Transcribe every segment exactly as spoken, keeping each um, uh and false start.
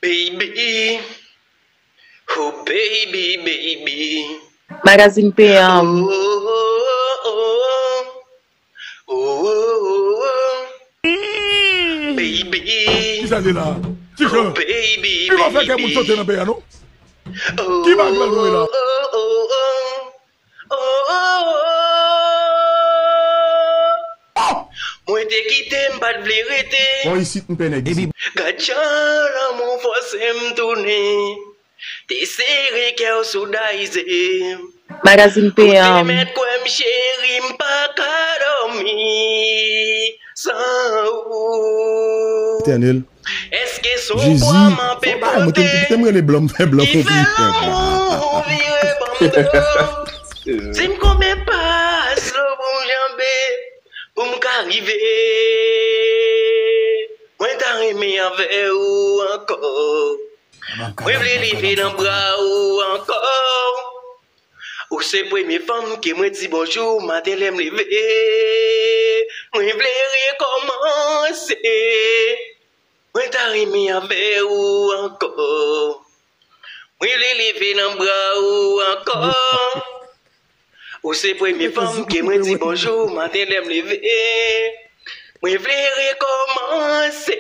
Baby, oh baby, baby. Magazine P M. Oh, oh, oh, oh, oh, oh. Baby, Kisa li la? oh Tijan, baby, li pa fè kè moun sote baby. Nan peyi a non. Oh, Ki bag la nou la? oh, oh, oh. Oh, oh, oh. Oh! Mwen te kite, m pa t vle rete. Bon, isit m pè nèg isit. Gad jan lanmou fòse m tounen. Te sere kè w sou dayze. Magazine Ou te P M. mèt kwè m cheri, m pa ka dòmi san ou. Etènèl. Èske se w Jezi. pwa m ap Fò bagay, mwen te enpòte? te m rele blan, m fè blan Ki fè konplis. lanmou vire ban m do? Di m konbyen pa dlo pou m janbe pou m ka rive. Mwen ta renmen avè ou ankò. Mwen vle leve nan bra ou ankò. Ou se premye fanm ke mwen di bonjou maten lè m leve. Mwen vle rekòmanse. Mwen ta renmen avè ou ankò. Mwen vle leve nan bra ou ankò. Ou se premye fanm ke mwen di bonjou maten lè m leve. Mwen vle rekòmanse.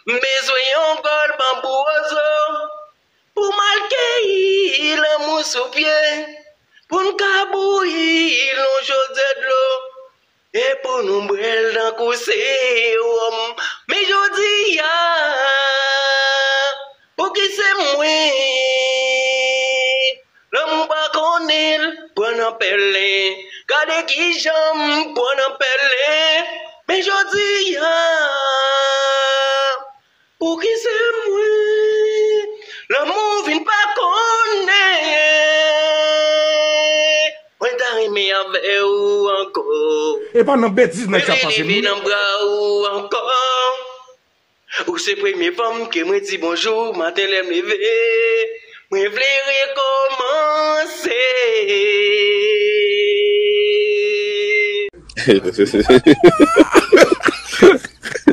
M bezwen yon gòl banbou wozo pou m al keyi lanmou sou pye, pou n ka bouyi l yon chodyè dlo, e pou nou bwè l tankou sewòm. Men jodi a, pouki se mwen? Lanmou pa konnen l pran nan pèlen. Gade kijan m pran nan pèlen. Men jodi a, pouki se mwen? Lanmou vin pa konnen. Mwen ta renmen avè ou ankò. E pa nan betiz nèg sa pase Mwen vle leve moun. Nan bra ou ankò. Ou se premye fanm ke mwen di bonjou maten lè m leve. Mwen vle rekòmanse.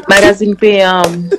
Magazine P M.